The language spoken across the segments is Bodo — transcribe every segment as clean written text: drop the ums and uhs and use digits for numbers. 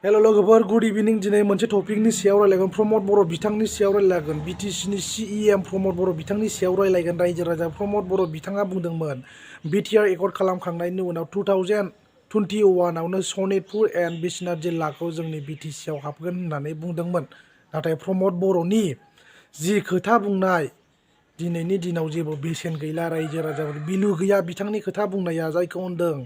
हेलो लोगोफोर गुड इभिनिं दिनै मोनसे टपिकनि सायाव रायलायगोन प्रमद बर' बिथांनि सायाव रायलायगोन बिटिसिनि सिइएम प्रमद बर' बिथांनि सायाव रायलायगोन रायजो राजा प्रमद बर' बिथाङा बुंदोंमोन बिटिआर एकर्ड खालामखांनायनि उनाव 2021 आवनो सनितपुर एन्ड बिश्वनाथ जिल्लाखौ जोंनि बिटिसिआव हाबगोन होननानै बुंदोंमोन नाथाय प्रमद बर'नि जि खोथा बुंनाय दिनैनि दिनाव जेबो बेसेन गैला रायजो राजाफोर बिलु गैया बिथांनि खोथा बुंनाया जायखौ होनदों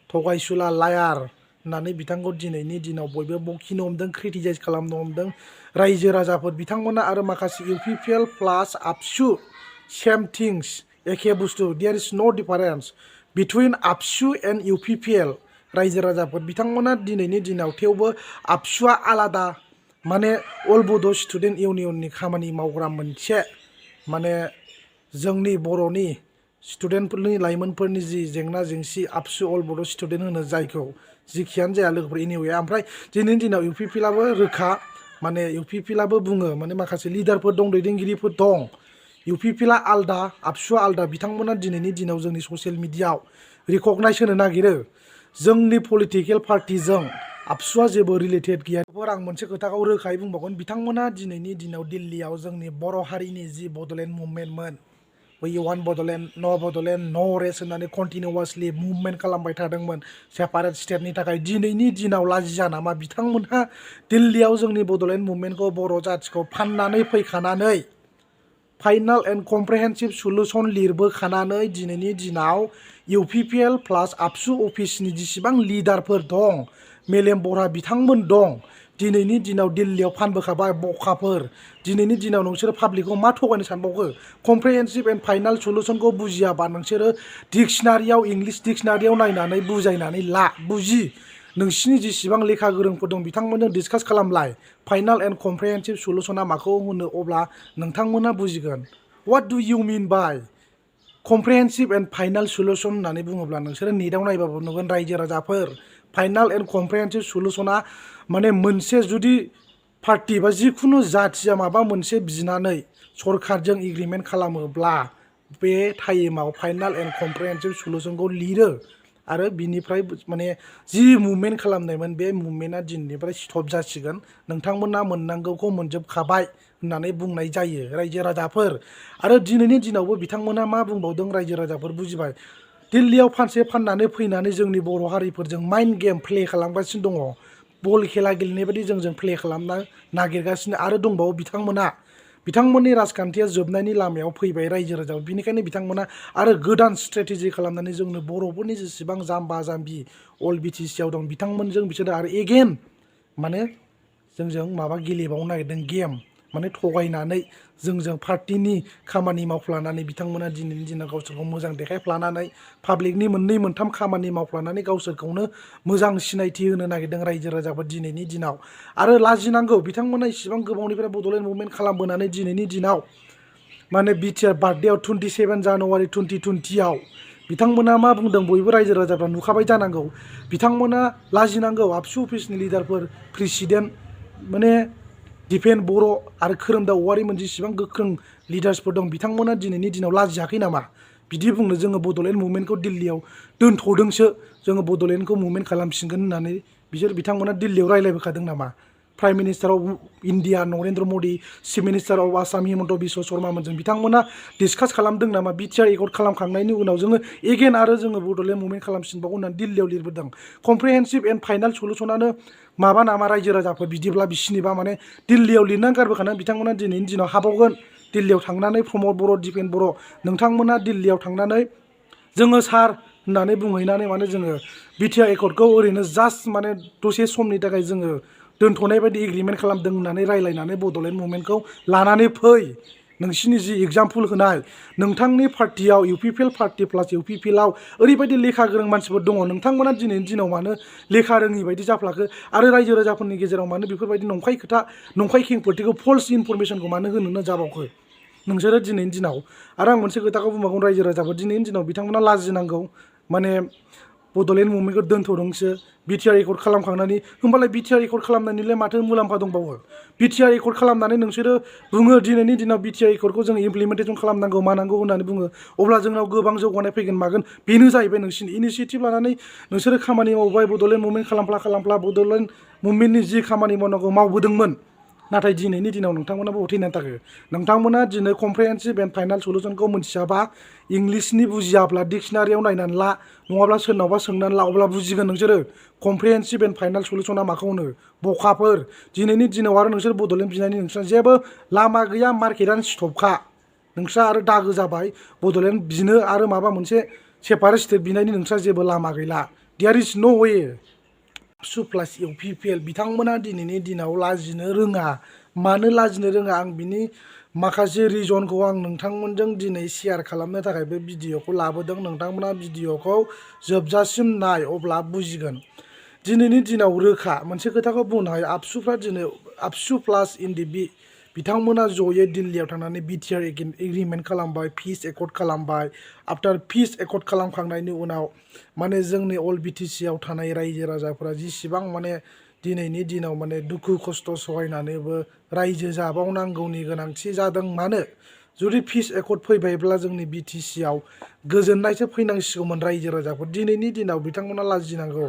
थगायसुला लायार होननानै बिथांखौ दिनैनि दिनाव बयबो बखिनो हमदों क्रिटिसाइज खालामनो हमदों रायजो राजाफोर बिथांमोना आरो माखासे इउपिपिएल प्लास आबसु सेम थिंस एखे बुस्थु देयर इज नो डिफारेन्स बिटुइन आबसु एन्ड इउपिपिएल रायजो राजाफोर बिथांमोना दिनैनि दिनाव थेवबो आबसुआ आलादा माने अल बड' स्टुडेन्ट इउनियननि खामानि मावग्रा मोनसे माने जोंनि बर'नि स्टुडेन्टफोरनि लाइमोनफोरनि जि जेंना जेंसि आबसु अल बड' स्टुडेन्ट होनो जायखौ जिखियानो जाया लोगोफोर एनिवे ओमफ्राय दिनैनि दिनाव इउपिपिएलाबो रोखा माने इउपिपिएलाबो बुङो माने माखासे लिडारफोर दं दैदेनगिरिफोर दं इउपिपिएला आलदा आबसुआ आलदा बिथांमोना दिनैनि दिनाव जोंनि ससियेल मिडियाआव रिकगनाइज होनो नागिरो जोंनि पलिटिकेल पार्टिजों आबसुआ जेबो रिलेटेड गैया आं मोनसे खोथाखौ रोखायै बुंबावगोन बिथांमोना दिनैनि दिनाव दिल्लीयाव जोंनि बर' हारिनि जि बड'लेण्ड मुभमेन्टमोन बै वान बड'लेण्ड नो रेस होननानै कन्टिनिउवासलि मुभमेन्ट खालामबाय थादोंमोन सेपारेट स्टेटनि थाखाय दिनैनि दिनाव लाजिया नामा बिथांमोनहा दिल्लीयाव जोंनि बड'लेण्ड मुभमेन्टखौ बर' जाथिखौ फाननानै फैखानानै फाइनाल एन्ड कमप्रिहेन्सिभ सल्युसन लिरबोखानानै दिनैनि दिनाव इउपिपिएल प्लास आबसु अफिसनि जेसेबां लिडारफोर दं मेलेम बरहा बिथांमोन दं दिनैनि दिनाव दिल्लीयाव फानबोखाबाय बखाफोर दिनैनि दिनाव नोंसोरो पाब्लिकखौ मा थगायनो सानबावो कमप्रिहेन्सिभ एन्ड फाइनाल सल्युसनखौ बुजियाबा नोंसोरो डिक्सनारियाव इंलिश डिक्सनारियाव नायनानै बुजायनानै ला बुजि नोंसिनि जेसेबां लेखा गोरोंफोर दं बिथांमोनजों डिसकास खालामलाय फाइनाल एन्ड कमप्रिहेन्सिभ सल्युसना माखौ होनो अब्ला नोंथांमोना बुजिगोन व्हाट डु इउ मिन बाय कमप्रिहेन्सिभ एन्ड फाइनाल सल्युसन होननानै बुङोब्ला नोंसोरो नेटआव नायबाबो नुगोन रायजो राजाफोर फाइनाल एन्ड कमप्रिहेन्सिभ सल्युसना माने मोनसे जुदि पार्टी बा जिखुनु जाथिया माबा मोनसे बिनानै सरकारजों एग्रिमेन्ट खालामोब्ला बे टाइमाव फाइनाल एन्ड कमप्रिहेन्सिभ सल्युसनखौ लिरो आरो बिनिफ्राय माने जि मुभमेन्ट खालामनायमोन बे मुभमेन्टआ दिनैनिफ्राय स्टप जासिगोन नोंथांमोना मोननांगौखौ मोनजोबखाबाय होननानै बुंनाय जायो रायजो राजाफोर आरो दिनैनि दिनावबो बिथांमोना मा बुंबावदों रायजो राजाफोर बुजिबाय दिल्लीयाव फाननानै फैनानै जोंनि बर' हारिफोरजों माइन्ड गेम प्ले खालामगासिनो दङ बल खेला गेलेनाय बायदि जोंजों प्ले खालामनो नागिरगासिनो आरो दंबावो बिथांमोननि राजखान्थिया जोबनायनि लामायाव फैबाय रायजो राजा बिनिखायनो बिथांमोना आरो गोदान स्ट्रेटेजि खालामनानै जोंनो बर'फोरनि जेसेबां जाम्बा जाम्बि अल बिटिसिआव दं बिथांमोनजों बिसोरो आरो एगेन माने जोंजों माबा गेलेबावनो नागिरदों गेम माने थगायनानै जोंजों पार्टिनि खामानि मावफ्लानानै बिथांमोना दिनैनि दिनाव गावसोरखौ मोजां देखायफ्लानानै पाब्लिकनि मोननै मोनथाम खामानि मावफ्लानानै गावसोरखौनो मोजां सिनायथि होनो नागिरदों रायजो राजाफोर दिनैनि दिनाव आरो लाजिनांगौ बिथांमोना इसिबां गोबावनिफ्राय बड'लेण्ड मुभमेन्ट खालामबोनानै दिनैनि दिनाव माने बिटिआर बार्थडेआव 27 जानुवारि 2020 बिथांमोना मा बुंदों बयबो रायजो राजाफ्रा नुखाबाय जानांगौ बिथांमोना लाजिनांगौ आबसु अफिसनि लिडारफोर प्रेसिडेन्ट माने दिपेन बर' आरो खोरोमदाव औवारिमोन जेसेबां गोख्रों लिडार्सफोर दं बिथांमोना दिनैनि दिनाव लाजियाखै नामा बिदि बुंनो जोङो बड'लेण्ड मुभमेन्टखौ दिल्लीयाव दोनथ'दोंसो जोङो बड'लेण्डखौ मुभमेन्ट खालामफिनगोन होननानै बिथांमोना दिल्लीयाव रायज्लायबोखादों नामा prime minister of India Narendra Modi chief minister of Assam Himanta Biswa शर्मामोनजों बिथांमोना डिसकास खालामदों नामा बिटिआर एकर्ड खालामखांनायनि उनाव जोङो एगेन आरो जोङो बड'लेण्ड मुभमेन्ट खालामफिनबावगोन होननानै दिल्लीयाव लिरबोदों कमप्रिहेन्सिभ एन्ड फाइनाल सल्युसनानो माबा नामा रायजो राजाफोर बिदिब्ला बिसिनिबा माने दिल्लीयाव लिरनानै गारबोखानानै बिथांमोना दिनैनि दिनाव हाबावगोन दिल्लीयाव थांनानै प्रमद बर' दिपेन बर' नोंथांमोना दिल्लीयाव थांनानै जोङो सार होननानै बुंहैनानै माने जोङो बिटिआर एकर्डखौ ओरैनो जास्ट माने दसे समनि थाखाय जोङो दोनथ'नाय बायदि एग्रिमेन्ट खालामदों होननानै रायलायनानै बड'लेण्ड मुभमेन्टखौ लानानै फै नोंसिनि जि एग्जाम्पल होनाय नोंथांनि पार्टियाव इउपिपिएल पार्टि प्लास इउपिपिएलआव ओरैबायदि लेखा गोरों मानसिफोर दङ नोंथांमोना दिनैनि दिनाव मानो लेखा रोङि बायदि जाफ्लाखो आरो रायजो राजाफोरनि गेजेराव मानो बेफोरबायदि नंखाय खोथा नंखाय खेंफोरथिखौ फल्स इनफरमेसनखौ मानो होनो जाबावखो नोंसोरो दिनैनि दिनाव आरो आं मोनसे खोथाखौ बुंबावगोन रायजो राजाफोर दिनैनि दिनाव बिथांमोना लाजिनांगौ माने बड'लेण्ड मुभमेन्टखौ दोनथ'दोंसो बिटिआर एकर्ड खालामखांनानै होमबालाय बिटिआर एकर्ड खालामनायनिलाय माथो मुलाम्फा दंबावो बिटिआर एकर्ड खालामनानै नोंसोरो बुङो दिनैनि दिनाव बिटिआर एकर्डखौ जों इमप्लिमेन्टेसन खालामनांगौ मानांगौ होननानै बुङो अब्ला जोंनाव गोबां जौगानाय फैगोन मागोन बेनो जाहैबाय नोंसिनि इनिसियेटिभ लानानै नोंसोरो खामानि मावबाय बड'लेण्ड मुभमेन्ट खालामफ्ला बड'लेण्ड मुभमेन्टनि जि खामानि मावनांगौ मावबोदोंमोन नाथाय दिनैनि दिनाव नोंथांमोना बबाव थैनानै थाखो नोंथांमोना दिनै कमप्रिहेन्सिभ एन्ड फाइनाल सलुसनखौ मोनथियाबा इंलिसनि बुजियाब्ला डिक्सनारियाव नायनानै ला नङाब्ला सोरनावबा सोंनानै ला अब्ला बुजिगोन नोंसोरो कमप्रिहेन्सिभ एन्ड फाइनाल सलुसना माखौ होनो बखाफोर दिनैनि दिनाव आरो नोंसोर बड'लेण्ड बिनायनि नोंस्रा जेबो लामा गैया मार्केटआनो स्टपखा नोंस्रा आरो दागो जाबाय बड'लेण्ड बिनो आरो माबा मोनसे सेपारेट स्टेट बिनायनि नोंस्रा जेबो लामा गैला देयार इज न वे ABSU प्लास UPPL बिथांमोना दिनैनि दिनाव लाजिनो रोङा मानो लाजिनो रोङा आं बिनि माखासे रिजनखौ आं नोंथांमोनजों दिनै शेयार खालामनो थाखाय बे भिडिअखौ लाबोदों नोंथांमोना भिडिअखौ जोबजासिम नाय अब्ला बुजिगोन दिनैनि दिनाव रोखा मोनसे खोथाखौ बुंनो हायो ABSUफ्रा दिनै ABSU प्लास NDB बिथांमोना जयै दिल्लीयाव थांनानै बिटिआर एग्रिमेन्ट खालामबाय पिस एकर्ड खालामबाय आफ्टार पिस एकर्ड खालामखांनायनि उनाव माने जोंनि अल BTC आव थानाय रायजो राजाफोरा जिसिबां माने दिनैनि दिनाव माने दुखु खस्थ' सहायनानैबो रायजो जाबावनांगौनि गोनांथि जादों मानो जुदि पिस एकर्ड फैबायब्ला जोंनि BTC आव गोजोननायसो फैनांसिगौमोन रायजो राजाफोर दिनैनि दिनाव बिथांमोना लाजिनांगौ